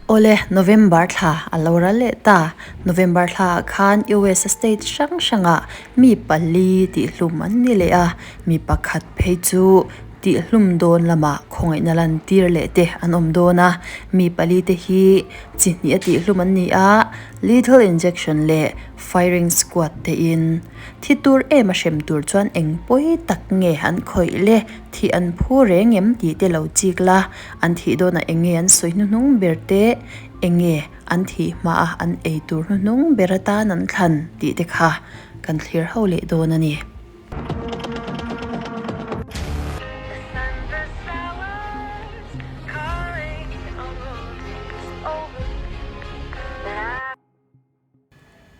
Awle, November thla a lo ral leh ta. November thlaah khan US a state hrang hrangah mi pali tihhlum an ni leh a, mi pakhat phei chu tihhlum dawn lamah khawngaihna lantir leh te an awm dawn a. Mi pali te hi chi hnih a tihhlum an ni a, lethal injection leh firing squad te in. Thi tur em a hrem tur chuan eng pawi tak nge an khawih le, thih an phu reng em tih te lo chik la, an thih dawnah eng nge an sawi hnuhnung ber te, eng nge an thih hmaa an ei tur hnuhnung ber atan an thlan tih te kha kan thlir ho leh dawn a ni.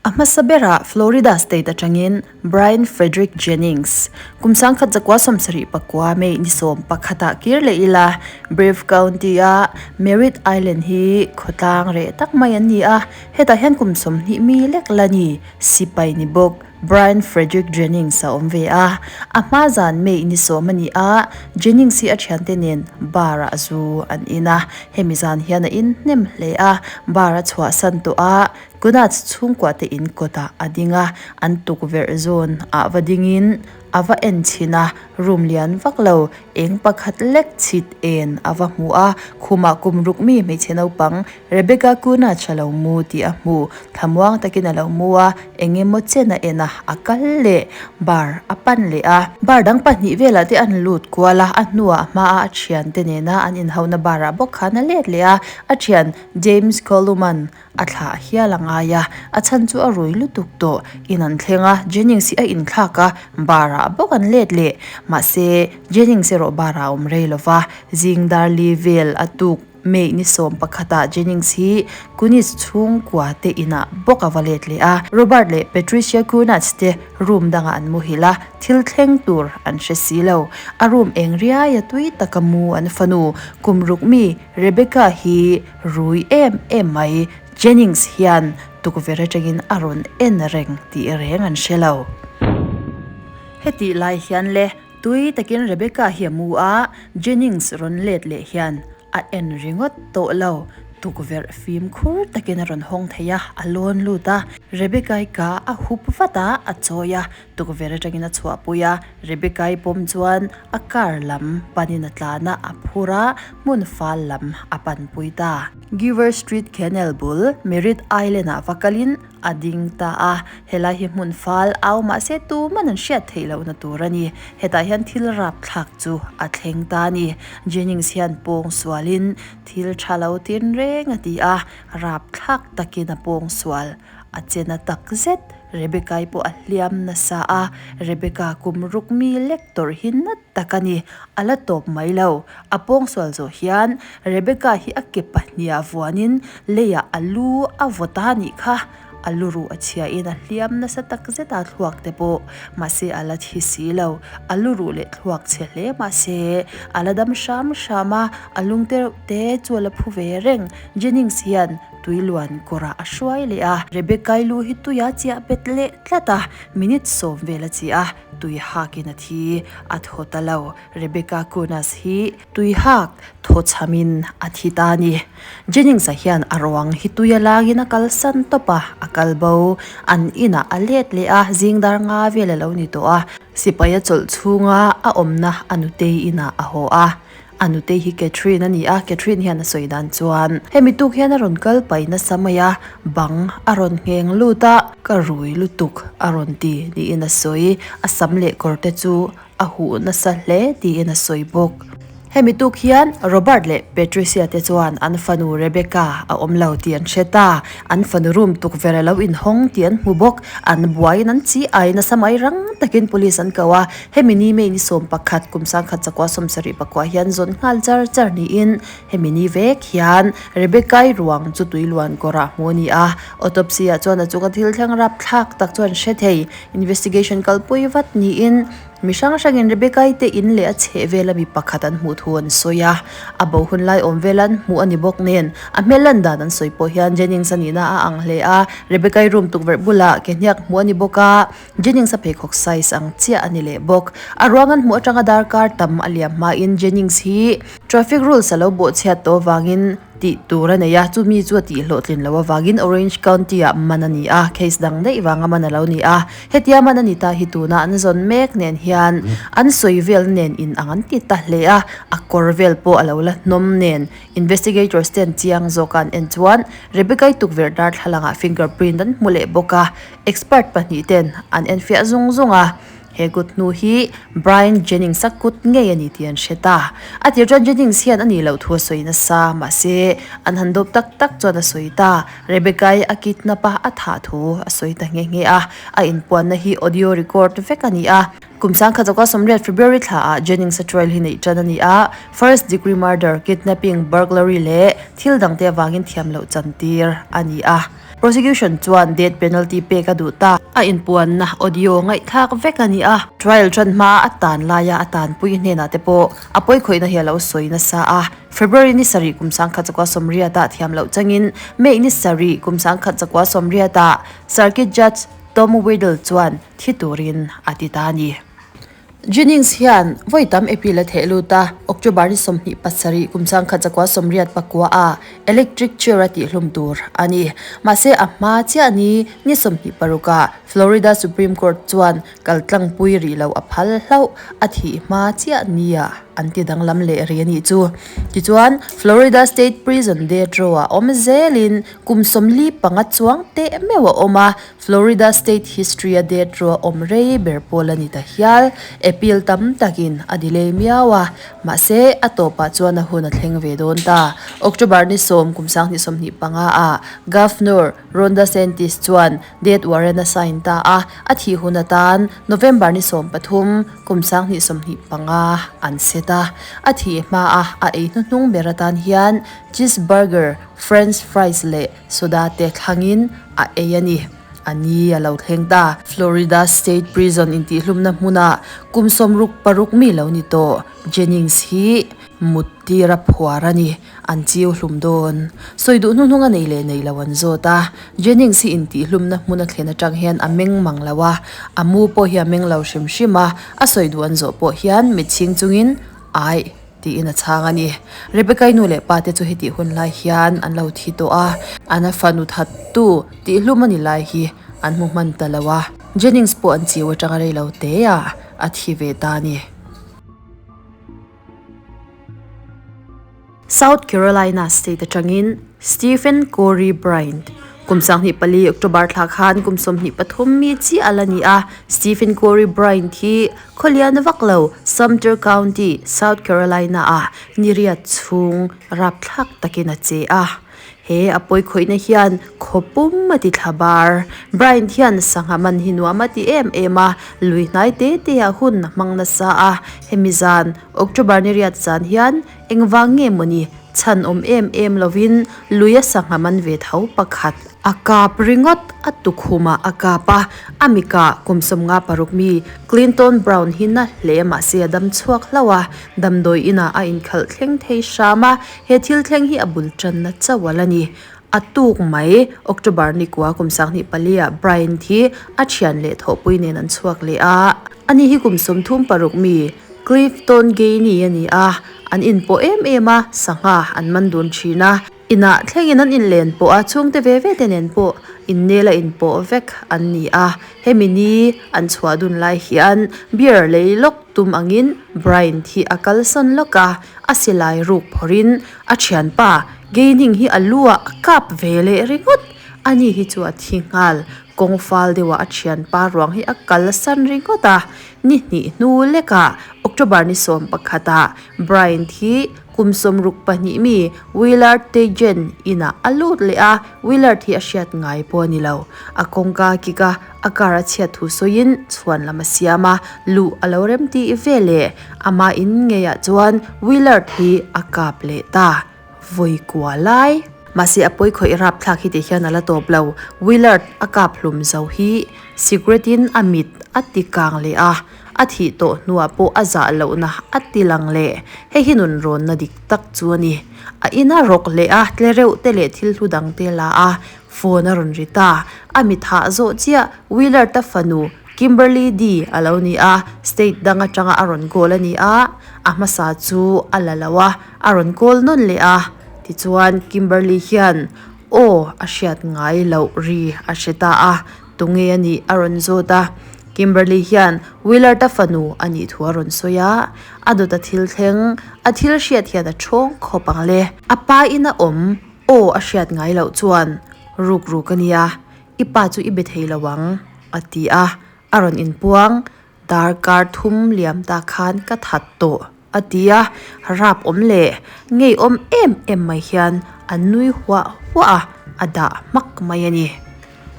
A hmasa berah Florida State atangin Brian Frederick Jennings, kum 1974 May ni 11 ah kir leh ila Brave County-a Merritt Island hi khawtlang reh tak mai an ni a, hetah hian kum 20 mi lek la ni, sipai ni bawk. Brian Frederick Jennings a awm ve a, a hma zan May ni sawm a ni a, Jennings hi a thiante nen bar ah zu an in a, hemi zan hian a in hnem hle a, bar a chhuahsan tawh a, Kunats chhungkua te in kawt ah a ding a, an tukverh zawn ah va ding in a va en chhin a, room lian vak lo eng pakhat lek chhit en a va hmu a, khumah kum ruk mi hmeichhe naupang Rebecca Kunach a lo mu tih a hmu. Thlamuang takin a lo mu a, eng emaw chen a en a, a kal leh bar a pan leh a. Bar dang pahnih velah te an lut kual a, a hnuah a hmaa a thiante nena an inhauhna barah bawk khan a let leh a, a thian James Columan a thlah hial a ngai a, a chhan chu a rui lutuk tawh. In an thleng a, Jennings hi a inthlak a, barah bawk an let leh. Mahse, Jennings erawh barah a awm rei lo va, zing dar li vel a tuk. May ni sawm pakhatah Jennings hi Kunis chhungkua te inah bawk a va let leh a, Robert leh Patricia Kunatz te room dangah an muhilh a, thil thleng tur an hre si lo. A room eng riai a tui taka mu an fanu kum ruk mi Rebecca hi rui em em mai. Jennings hian tukverh atangin a rawn en reng tih reng an hre lo. Hetih lai hian le Tui takin Rebecca hi a mu a, Jennings rawn let leh hian a en ringawt tawh lo. Tukverh fimkhur takin a rawn hawng thei a, a lawn lut a. Rebecca-i ka a hup vat a, a chawi a, tukverh atangin a chhuahpui a. Rebecca-i pawm chuan a car lam panin a tlan a, a phur a, hmun fal lam a panpui ta. Giver Street Canal bul Merritt Island-ah va kalin a ding ta a, helai hi hmun fal au mahse tuman an hriat theih lohna tur a ni. Hetah hian thil rapthlak chu a thleng ta a ni. Jennings hian pawng sualin thil tha lo tin reng a ti a, rapthlak takin a pawng sual a che na tak zet. Rebecca-i pawh a hliam nasa a, Rebecca kum ruk mi lek tawrh hi na tak a ni, a la tawp mai lo. A pawng sual zawh hian Rebecca hi a ke pahniha vuanin leiah a lu a vaw ta anih kha. A lu ruh a chhiahin a hliam nasa tak zet a thluak te pawh mahse a la thi si lo. A lu ruh leh thluak chhe hle mahse a la dam hram hram a, a lung te reuh te chu a la phu ve reng. Jennings hian tui luan kawrah a hruai leh a. Rebecca-i lu hi tuia chiah bet leh tlat a, minute sawm vel a chiah a, tui hakin a thi a thaw ta lo. Rebecca Kunas hi tui hak thaw chhamin a thi ta a ni. Jennings-a hian a ruang hi tui a langin a kalsan tawp a, a kal bo. An inah a let leh a, zing dar nga vel a lo ni tawh a. Sipai a chawlh chhunga a awmna a nutei inah a haw a. A nutei hi Catherine a ni a, Catherine hian a sawi dan chuan, Hemi tuk hian a rawn kal pai nasa mai a, bang a rawn ngheng lut a, ka rui lutuk a rawn ti niin a sawi. A sam leh kawr te chu a huh nasa hle tiin a sawi bawk. Hemi tuk hian Robert leh Patricia te chuan an fanu Rebecca a awm lo tih an hre ta. An fanu room tukverh a lo inhawng tih an hmu bawk. An buaiin an chi ai nasa mai rang takin police an ko a. Hemi ni May ni 11 kum 1974 hian zawn nghal char char niin hemi ni vek hian Rebecca-i ruang chu tui luan kawrah hmu a ni a. Autopsy-ah chuan a chunga thil thleng rapthlak tak chu an hre thei. Investigation kalpui vat niin mi hrang hrangin Rebecca-i te in leh a chheh vela mi pakhat an hmuh thu an sawi a, a bo hun lai awm vela an hmuh a ni bawk nen a hmel lan dan an sawi pawh hian Jennings a nihna a ang hle a, Rebecca-i room tukverh bulah ke hniak hmuh a ni bawk a, Jennings a pheikhawk size ang chiah a ni leh bawk. A ruang an hmuh atanga darkar tam a liam hmain Jennings hi traffic rules a lo bawhchhiat tawh avangin. Tih tur a nei a, chumi chu a tih hlawhtlin loh avangin Orange County-ah man a ni a, case dang daih vanga man a lo ni a. Hetia man a ni ta hi tuna an zawn mek nen hian an sawi vel nen in ang an ti ta hle a, a kawr vel pawh a lo la hnawm nen. Investigators ten chiang zawka an en chuan Rebecca-i tukverh darthlalangah fingerprint an hmu leh bawk a, expert pahnih ten an enfiah zung zung a. He kut hnu hi Brian Jennings a kut ngei a ni tih an hre ta. A tir chuan Jennings hian a nih loh thu a sawi nasa, mahse an han dawp tak tak chuan a sawi ta. Rebecca-i a kidnap a, a thah thu a sawi ta nghe nghe a. A inpuanna hi audio record vek a ni a. Kum sangkhat zawka sawmriat February thla ah Jennings a trial hi neih tan a ni a. First degree murder, kidnapping, burglary leh thil dangte avangin thiam loh chantir a ni a. Prosecution chuan death penalty pek a duh ta. A inpuanna audio ngaihthlak vek a ni a. Trial tan hma a tan laia a tanpui hnenah te pawh a pawikhawihna hi a lo sawi nasa a. February ni sarih kum sangkhat zakua sawmriatah thiam loh changin May ni sarih kum sangkhat zakua sawmriatah Circuit Judge Tom Weidel chuan thi turin a ti ta a ni. Jennings hian vawi tam appeal a theh lut a, October ni 27 kum sangkhat zakua 84 ah electric chair a tihhlum tur a ni. Mahse a hma chiah ni ni 26 ah Florida Supreme Court chuan kaltlangpui rih lo a phal hlauh a thih hma chiah nia an ti danglam leh rih a nih chu. Tichuan Florida State Prison death row ah awm zelin kum 45 chuang teh meuh a awm a, Florida State History a death row a awm rei ber pawl a ni ta hial. Appeal tam takin a delay miau a, mahse a tawpah chuan a hun a thleng ve dawn ta. October ni sawm kum sanghnih 25 ah Governor Ron DeSantis chuan death warrant a sign ta a, a thih hun atan November ni 13 kum sanghnih 25 an set a. A thih hmaa a ei hnuhnung ber atan hian cheeseburger, french fries leh Soda te thlangin a ei a ni. A ni a lo thleng ta. Florida State Prison intihhlumna hmunah kum 66 mi lo ni tawh Jennings hi mut tir a phuar a ni. An chiu hlum dawn. Sawi duh hnuhnung a nei leh nei lo an zawt a. Jennings hi intihhlumna hmun a thlen atang hian a meng mang lo a, a mu pawh hi a meng lo hrim hrim a, a sawi duh an zawh pawh hian mitchhing chungin aih. Tiin a chhang a ni. Rebecca-i nu leh pa te chu hetih hun lai hian an lo thi tawh a, an a fanu thattu tihhlum a ni lai hi an hmu hman ta lo a. Jennings pawh an chiu atanga rei lo te ah a thi ve ta a ni. South Carolina state atangin Stephen Corey Bryant, Kum 24 October thla khan kum 23 mi chiah a la ni a, Stephen Corey Bryant hi khawlian vak lo Sumter County, South Carolina ah niriat chhung rapthlak takin a che a. He a pawikhawihna hian khaw pum a ti thla bar. Bryant hian sangha man hi nuam a ti em em a, lui hnai te te ah hun a hmang nasa a. Hemi zan, October niriat zan hian Engvang nge mawni chhan awm em em lovin lui a sangha man ve tho pakhat a kap ringawt a tukhumah a kap a, a mikah kum 56 mi Clinton Brown hi na hle mahse a dam chhuak hlauh a, damdawi inah a inkhalh thleng thei hram a, he thil thleng hi a bul tanna chauh a la ni. A tuk mai, October nikua kum 24 ah Bryant hi a thian leh thawhpui nen an chhuak leh a, ani hi kum 36 mi Clifton Gainey a ni a, an inpawh em em a, sangha an man dun thin a, inah thlengin an inlen pawh a, chhungte ve ve te nen pawh innel a inpawh vek an ni a, hemi ni an chhuah dun lai hian beer lei lawk tum angin Bryant hi a kalsawn lawk a, a silai ruk phawrhin a thianpa Gaining hi a lu ah a kap ve leh ringawt, ani hi chu a thi nghal, kawng fal deuhah a thianpa ruang hi a kal san ringawt a, ni hnih hnu lekah October ni 11 ah Bryant hi kum 62 mi Willard Tejen inah a lut leh a, Willard hi a hriat ngai pawh a ni lo, a kawngka kik a, a car a chhiat thu sawiin chhuan lam a siam a, luh a lo rem tih ve leh amah in ngeiah chuan Willard hi a kap leh ta. Vawi kua lai. Mahse a pawi khawih rapthlak hi tih hian a la tawp lo. Willard a kap hlum zo hi cigarette in a mit a ti kang leh a, a thih tawh hnuah pawh a zah lohna a ti lang leh. Hei hi nunrawnna dik tak chu a ni. A ina rawk leh a tlereuh te leh thil hlu dang te la a, phone a rawn ri ta. A mit hah zawh chiah Willard-a fanu Kimberly Dee a lo ni a, state dang atanga a rawn call a ni a, a hmasa chu a la lo a. A rawn call nawn leh a, Tichuan Kimberly hian aw a hriat ngai loh ri a hre ta a, tunge a nih a rawn zawt a. Kimberly hian Willard-a fanu a nih thu a rawn sawi a, a dawt a thil thleng, a thil hriat hian a ṭhawng khawp ang le. A pa in a awm aw a hriat ngai loh chuan ruk ruk a nia, i pa chu i be thei lo ang a ti a, a rawn inpuang. Darkar thum liam ta khan ka that tawh a ti a, rap awm leh ngeiawm em em mai hian a nui huah huah a, a dah hmak mai a ni.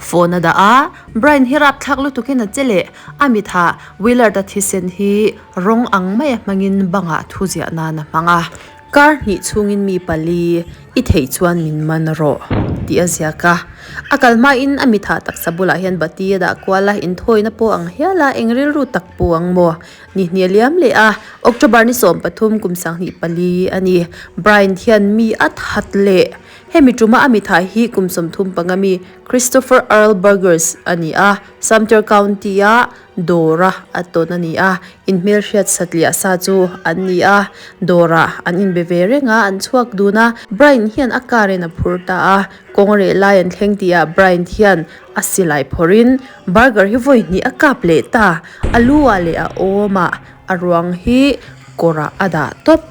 Phone a dah a, Brian hi rapthlak lutukin a che leh a mithah Willard-a thisen hi rawng ang maia hmangin bangah thu ziah nan a hmang a. Kar hnih chhungin mi pali i theih chuan min man rawh tih a ziak a. A kal hmain a mitha taksa bulah hian bati a dah kual a, inthawina pawh ang hial a, eng rilru tak pu ang maw? Ni hnih a liam leh a, October ni 13 kum 2004 a ni. Bryant hian mi a that leh. Hemi tuma a mitha hi kum 35 mi Christopher Earl Burgers a ni a, Sumter County-a Dawra a tawn a ni a, inhmelhriat satliah sa chu an ni a, dawrah an inbe ve reng a, an chhuak dun a, Brian hian a car in a phur ta a, kawng reh lai an thleng tih ah Brian hian a silai phawrh in burger hi vawi hnih a kap leh ta, a lu ah leh a awm ah a ruang hi kawrah a dah tawp.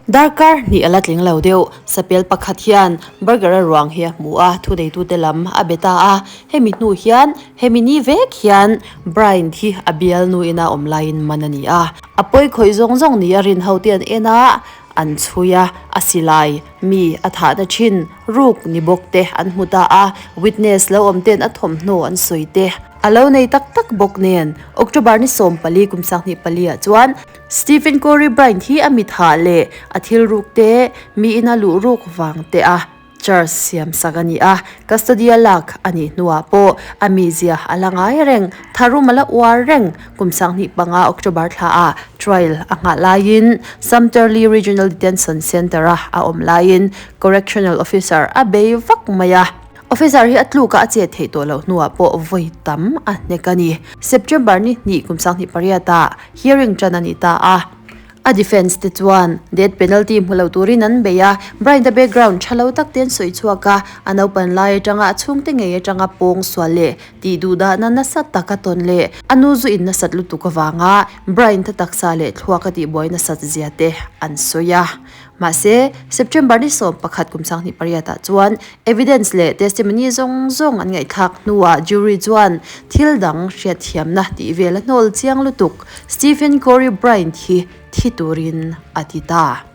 Darkar hnih a la tling lo deuh, sapel pakhat hian burger a ruang hi a hmu a, thuneitute lam a be ta a, hemi hnu hian Hemi ni vek hian Brian hi a bialnu ina awm laiin man a ni a, a pawi khawih zawng zawng ni a rin ho te an en a, an chhui a, a silai mi a thahna thin ruk ni bawk te an hmu ta a, witness lo awm ten a thawmhnaw an sawi te a lo nei tak tak bawk nen October ni 14 kum 24 ah chuan Stephen Corey Bryant hi a mithah leh a thil ruk te mi ina luh ruk vang te a Charge siam sak a ni a, custody a lak a nih hnuah pawh a mizia a la ngai reng, tharum a la uar reng. Kum 25 October thlaah trial a nghah laiin Sumter-Lee Regional Detention Centre-a a awm laiin correctional officer a bei vak mai a. Officer hi a tluka a chet theih tawh loh hnuah pawh vawi tam a hnek a ni. September ni hnih kum 28 ah hearing tan a ni ta a. A defence te chuan death penalty hmu lo turin an bei a, Bryant-a background tha lo tak te an sawi chhuak a, a naupan lai atanga a chhungte ngei atanga pawng sual leh tih duh dahna nasa tak a tawn leh a nu zu in nasat lutuk avanga Bryant-a taksa leh thluak a tihbuai nasat zia te an sawi a. Mahse, September ni 11 kum 28 ah chuan evidence leh testimony zawng zawng an ngaihthlak hnuah jury chuan thil dang hriatthiamna tih vel a hnawl chiang lutuk. Stephen Corey Bryant hi thi turin a ti ta.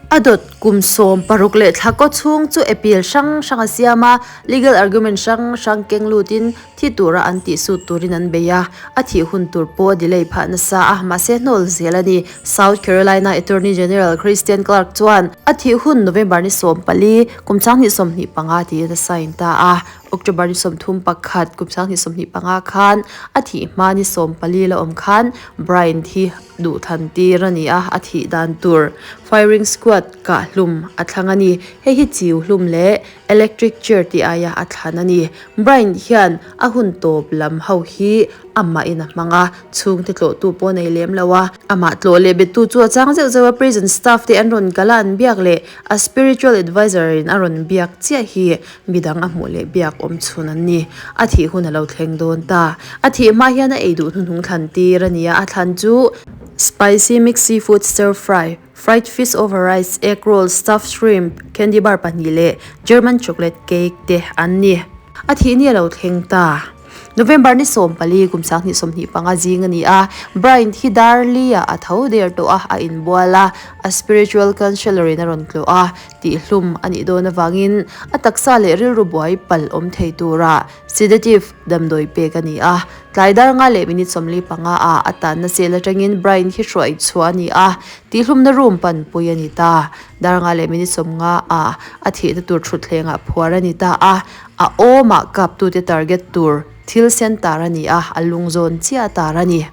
A dawt kum 16 leh thla kaw chhung chu appeal hrang hrang a siam a, legal argument hrang hrang keng lutin thi tura an tih sut turin an bei a, a thih hun tur pawh a delay phah nasa a, mahse hnawl zel a ni. South Carolina Attorney General Christian Clark chuan a thih hun November ni 14, kum 2025 tiin a sign ta a. October ni 31, kum 2025 khan a thih hma ni 14 la awm khan Bryant hi duhthlan tir a ni a, a thih dan tur firing squad kah hlum a thlang a ni. Hei hi chiu hlum leh electric chair tih aia a thlan a ni. Bryant hian a hun tawp lam ho hi amah in a hmang a, chhungte tlawhtu pawh a nei lem lo a. Amah tlawh leh bettu chu a chang zeuh zeuh a, prison staff te an rawn kal a an biak leh a spiritual adviser in a rawn biak chiah hi Midang a hmuh leh biak awm chhun an ni. A thih hun a lo thleng dawn ta. A thih hma hian a ei duh hnuhnung thlan tir a ni a, a thlan chu, Spicy mixed seafood stir fry, fried fish over rice, egg roll, stuffed shrimp, candy bar pahnih leh German chocolate cake te an ni. A thih ni a lo thleng ta. November ni 14 kum 2025 zing a ni a, Bryant hi Darley-ah a tho der tawh a, a inbual a, a spiritual counselor in a rawn tlawh a, tihhlum a nih dawn avangin a taksa leh rilru buai palh awm thei tura sedative damdawi pek a ni a. Tlai dar nga leh minute 45 ah a tanna cell atangin Bryant hi hruai chhuah a ni a, tihhlumna room panpui a ni ta. Dar nga leh minute 50 ah a thihna tur thutthlengah phuar a ni ta a, A awmah kaptute target tur thil sen tar a ni a, a lung zawn chiah tar a ni.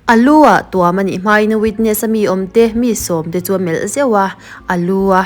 A lu ah tuam a nih hmain witness a mi awmte mi sawmte chu a melh zeuh a, a lu a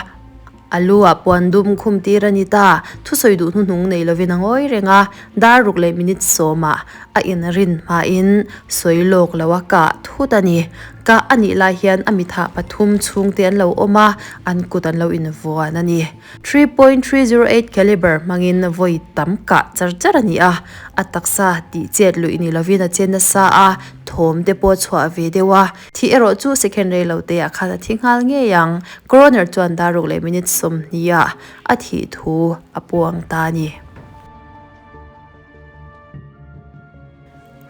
a lu ah puan dum khum tir a ni ta. Thusawi duh hnuhnung nei lovin a ngawi reng a, dar ruk leh minute sawmah a inrin hmain sawi lawk lo a kah thut a ni. Kah a nih lai hian a mithah pathum chhungte an lo awm a, an kut an lo invuan a ni. 3.308 calibre hmangin vawi tam kah char char a ni a, a taksa tih chet luih ni lovin a che nasa a, thawm te pawh a chhuah ve deuh a. Thih erawh chu second rei lo te ah khan a thi nghal ngei ang. Coroner chuan daruk leh minute 20 ah a thih thu a puang ta a ni.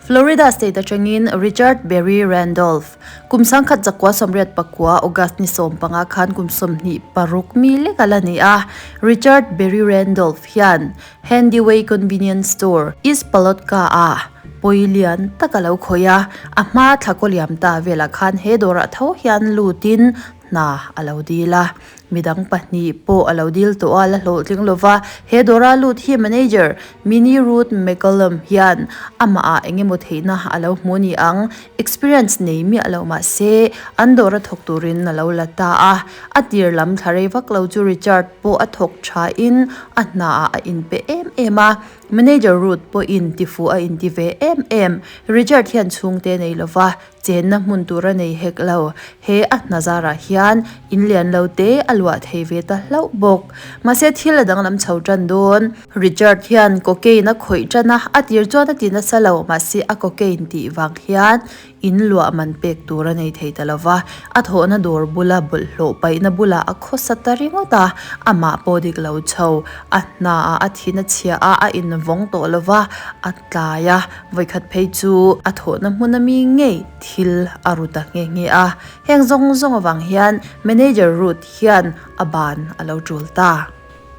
Florida State atangin Richard Barry Randolph, kum 1989 August ni 15 khan kum 26 mi lek a la ni a. Richard Barry Randolph hian Handyway Convenience Store, East Palotka-ah pawi lian tak a lo khawih a, a hma thla kaw liam ta velah khan he dawrah tho hian lutin hna a lo dil a. Midang pahnih pawh a lo dil tawh a, la hlawhtling lova. He dawra lut hi manager Minnie Ruth McCollum hian amah ah eng emaw theihna a lo hmu ni ang, experience nei miah lo mah se an dawra thawk turin a lo la ta a. A tir lam thla rei vak lo chu Richard pawh a thawk tha in a hna ah a inpe em em a. Manager Ruth pawhin tifuh a inti ve em em. Richard hian chhungte nei lova Chenna hmun tur a nei hek lo. He a hna zarah hian in lian lo te a luah thei ve ta hlauh bawk. Mahse thil a danglam chho tan dawn. Richard hian cocaine a khawih tan a, a tir chuan a ti nasa lo. Mahse a cocaine tih vang hian in luah man pek tur a nei thei ta lo va. A thawhna dawr bula bawlhhlawh paihna bulah a khawsa ta ringawt a, amah pawh dik lo chho. A hnaah a thin a chhia a, a invawng tawh lo va, a tlai a, vawikhat phei chu a thawhna hmun ami ngei thil a ru ta nghe nghe a. Heng zawng zawng avang hian Manager Ruth hian a ban a lo tul ta.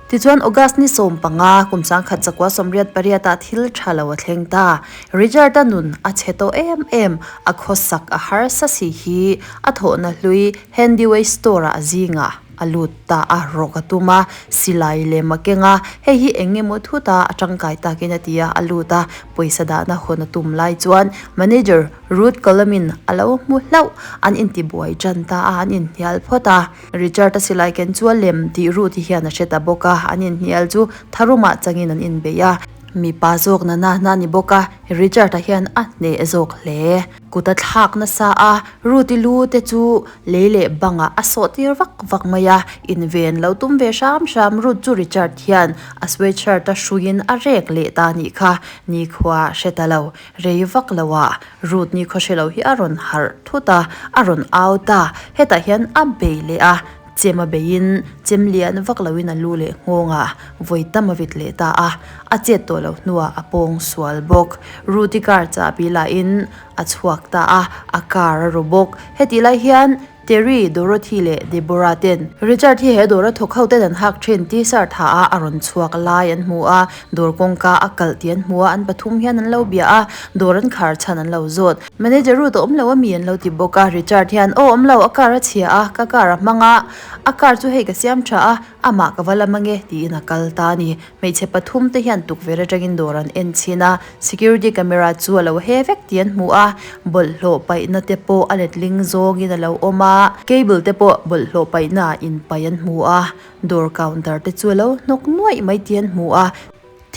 Tichuan August ni 15, kum 1988 ah thil tha lo a thleng ta. Richard-a nun a chhe tawh em em, a khawsak a harsa si hi a thawhna hlui Handyway Store-ah a zingah a lut ta a, rawk a tum a, silai lem a keng a, hei hi eng emaw thut a, a tangkai takin a ti a, a lut a, pawisa dahna hawn a tum lai chuan manager Ruth Colum-in a lo hmu hlauh, an intibuai tan ta a, an inhnial phawt a, Richard a silai ken chu a lem tih Ruth hi hian a hre ta bawk a, an inhnial chu tharumah changin an inbeih a, mipa zawk na na na ni bawk a, Richard-a hian a hneh zawk hle. Kut a thlak nasa a, Ruth-i lu te chu Lei leh bangah a sawh tir vak vak mai a, inven lo tum ve hram hram Ruth chu Richard hian a sweatshirt a hruiin a rek leh ta anih kha, nikhua hre ta lo, rei vak lo ah Ruth nikhua hre lo hi a rawn harh thut a, a rawn au ta, hetah hian a bei leh a, chem a beiin chem lian vak loin a lu leh nghawngah vawi tam a vit leh ta a, a chet tawh loh hnuah a pawng sual bawk. Ruth-i car chahbi lahin A chhuak ta a, a car a ru bawk. Hetih lai hian Terry, Dorothy leh Deborah ten Richard hi he dawra thawk ho ten an hak thin T-shirt ha a a rawn chhuak lai an hmu a, dawr kawngka a kalh tih an hmu a, an pathum hian an lo bia a, dawr an khar chhan an lo zawt. Manager Ruth a awm lo ami an lo ti bawk a, Richard hian aw awm lo, a car a chhia a, ka car a hmang a, a car chu hei ka siam tha a, amah ka va lam ange tiin a kal ta a ni. Hmeichhe pathum te hian tukverh atangin dawr an en chhin a, security camera chu a lo he vek tih an hmu a, bawlhhlawh paihna te pawh a letling zawngin a lo awm a, cable te pawh bawlhhlawh paihna ah inpaih an hmu a, dawr counter te chu a lo hnawk nuaih mai tih an hmu a.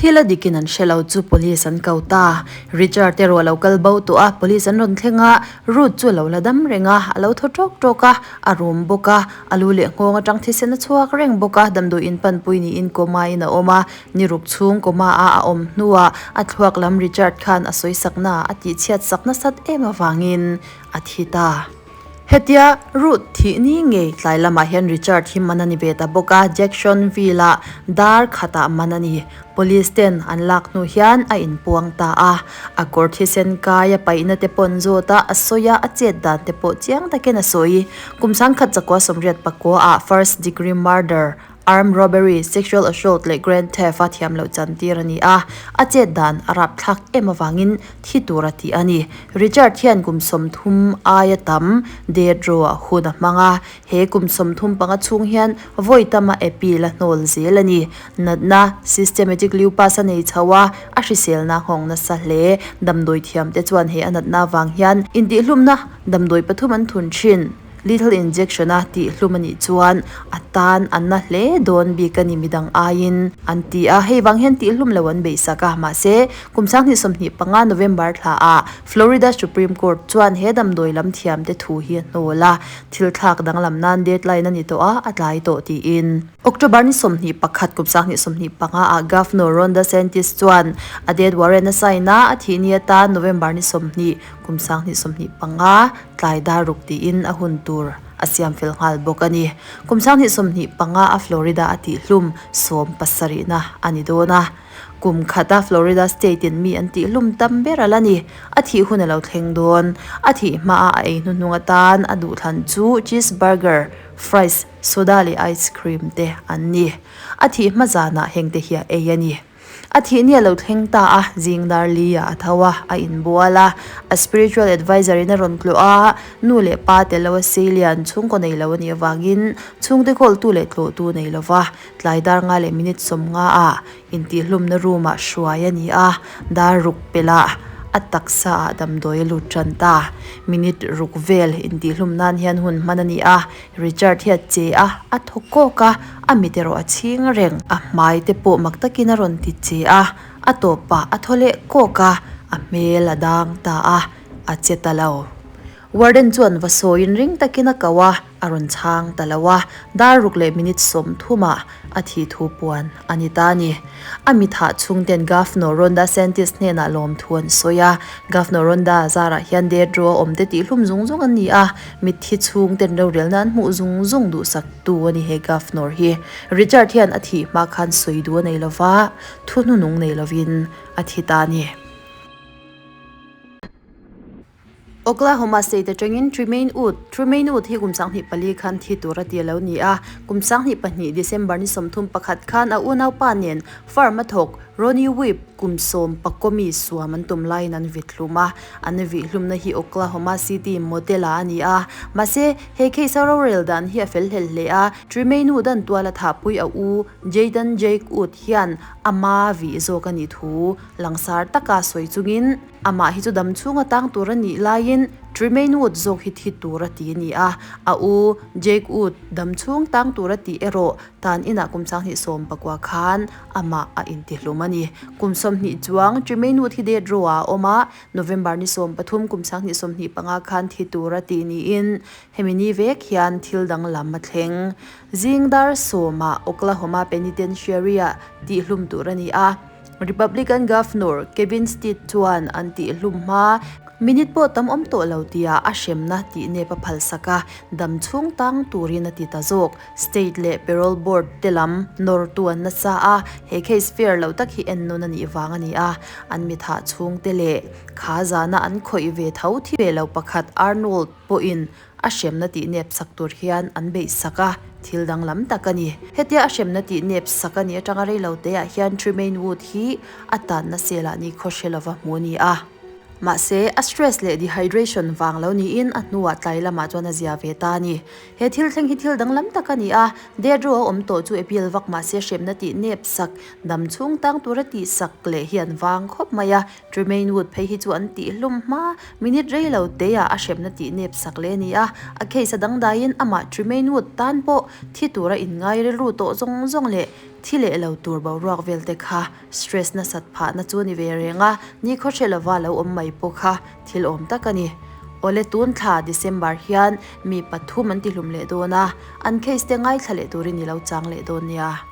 Thil a dikin an hre lo chu police an ko ta. Richard erawh a lo kal bo tawh a, police an rawn thleng a, Ruth chu a lo la dam reng a, a lo thaw tawk tawk a, a rum bawk a, A lu leh nghawng atang thisen a chhuak reng bawk a, damdawi in panpui niin coma in a awm a, ni ruk chhung coma a a awm hnuah a thluak lam Richard khan a sawi sakna a tihchhiat sak nasat em avangin a thi ta. Hetia Ruth thih ni ngei tlai lamah hian Richard hi man a ni ve ta bawk a, Jacksonville ah dar khatah man a ni. Police ten an lak hnu hian a inpuang ta a, a kawr thisen kai a paihna te pawn zawt a, a sawi a, a chet dan te pawh chiang takin a sawi. Kum 1989 ah first degree murder, armed robbery, sexual assault leh grand theft a thiam loh chan tir a ni a, a chet dan a rapthlak em avangin thi tur a tih a ni. Richard hian kum 30 aia tam death row ah hun a hmang a, he kum 35 chhung hian vawi tama appeal a hnawl zel a ni. Natna, systematic lupus a nei chho a, a hriselna nghawng nasa hle. Damdawi thiamte chuan he a natna avang hian intihhlumna damdawi pathum an thun thin. Lethal injection a tih hlum a nih chuan a tan a na hle dawn bik a ni midang aiin an ti a, hei vang hian tih hlum lo an beihsak a. Mahse, kum 2025 November thla ah Florida Supreme Court chuan he damdawi lam thiam te thu hi a hnawl a, thil thlak danglam nan deadline a ni tawh a, a tlai tawh tiin. October ni 21 kum 2025 ah Governor Ron DeSantis chuan a death warrant a sign a, a thih ni atan November ni 20 kum 2025 tlai dar ruk tiin a hun tur a siam fel nghal bawk a ni. Kum 2025 a Florida a tihhlum 70 na a ni dawn a. Kum khata Florida State in mi an tihhlum tam ber a la ni. A thih hun a lo thleng dawn. A thih hmaah a ei hnuhnung atan a duhthlan chu cheeseburger, fries, soda leh ice cream te an ni. A thih hma zanah hengte hi a ei a ni. A thih ni a lo thleng ta a, zing dar li ah a tho a, a inbual a. A spiritual adviser in a rawn tlawh a, nu leh pa tel lo a seilian chhungkaw nei lo a nih avangin chhungte kawltu leh tlawhtu nei lova Tlai dar nga leh minute 50 ah intihhlumna room ah hruai a ni a, dar ruk pelh ah a taksa ah damdawi a lut tan ta. Minute ruk vel intihhlum nan hian hun hman a ni a, Richard hi a che a, a thaw kawk a, a mit erawh a chhing reng. A hmai te pawh mak takin a rawn ti che a, a tawp ah a thaw leh kawk a, a hmel a dang ta a, a che ta lo. Warden chuan va sawiin ring takin a ko a, a rawn chhang ta lo a, dar ruk leh minute 30 ah a thih thu puan a ni ta a ni. A mithah chhungten Governor Ron DeSantis hnenah lawmthu an sawi a, Governor Ron zarah hian death row a awmte tihhlum zung zung an ni a, mitthi chhungten rorelna an hmuh zung zung duhsaktu a ni he Governor hi. Richard hian a thih hma khan sawi duh a nei lova, thu hnunung nei lovin a thi ta a ni. Oklahoma State atangin Tremaine Wood, Tremaine Wood hi kum 24 khan thi tur a ti a lo ni a. Kum 22 December ni 31 khan a unaupa nen farm a thawk Ronnie Webb kum 10 mi suam an tum laiin an vit hlum a. An vih hlumna hi Oklahoma City motel ah a ni a. Mahse, he case a rorel dan hi a fel hlel hle a. Tremaine Wood an tual a thahpui a u Jayden Jake Wood hian ama vih zawk a nih thu langsar taka sawi chungin, Amah hi chu dam chhung a tang tur a nih laiin Tremaine Wood zawk hi thi tur a ti a ni a, a u Jake Wood dam chhung tang tur a tih erawh tan inah kum 2019 khan amah a intihlum a ni. Kum 20 chuang Tremaine Wood hi death row ah a awm a, November ni 13 kum 2025 khan thi tur a tih niin hemi ni vek hian thil danglam a thleng. Zing dar sawmah Oklahoma Penitentiary-ah tihhlum tur a ni a. Republican Governor Kevin Stitt chuan an tihhlum hma minute pawh tam awm tawh lo tia a hremna tih nep a phalsak a, dam chhung tang turin a ti ta zawk. State leh Parole Board te lam nawrtu an nasa a, he case fair lo tak hi en nawn a nih vang a ni a, an mithah chhungte leh kha zana an khawih ve tho thi ve lo pakhat Arnold pawhin A hremna tih nep sak tur hian an beih sak a, thil danglam tak a ni. Hetia a hremna tih nep sak a nih atanga reilo teah hian Tremaine Wood hi a tanna sel ah ni khaw hre lova hmu a ni a. Mahse, a stress leh dehydration vang lo niin a hnuah tlai lamah chuan a zia ve ta a ni. He thil thleng hi thil danglam tak a ni a, death row a awm tawh chu appeal vak mahse hremna tih nep sak, dam chhung tang tura tih sak leh hi an vang khawp mai a. Tremaine Wood phei hi chu an tih hlum hma, minute rei lo te ah a hremna tih nep sak leh a ni a, a case a dangdaiin amah Tremaine Wood tan pawh thi tura inngai rilru tawh zawng zawng leh thi leh lo tur boruak vel te kha stress nasat phahna chu a ni ve reng a, ni khawhre lova lo awm mai pawh kha thil awm tak a ni. Awle tun thla December hian mi pathum an ti hlum leh dawn a, an case te ngaithla leh turin i lo chang leh dawn nia.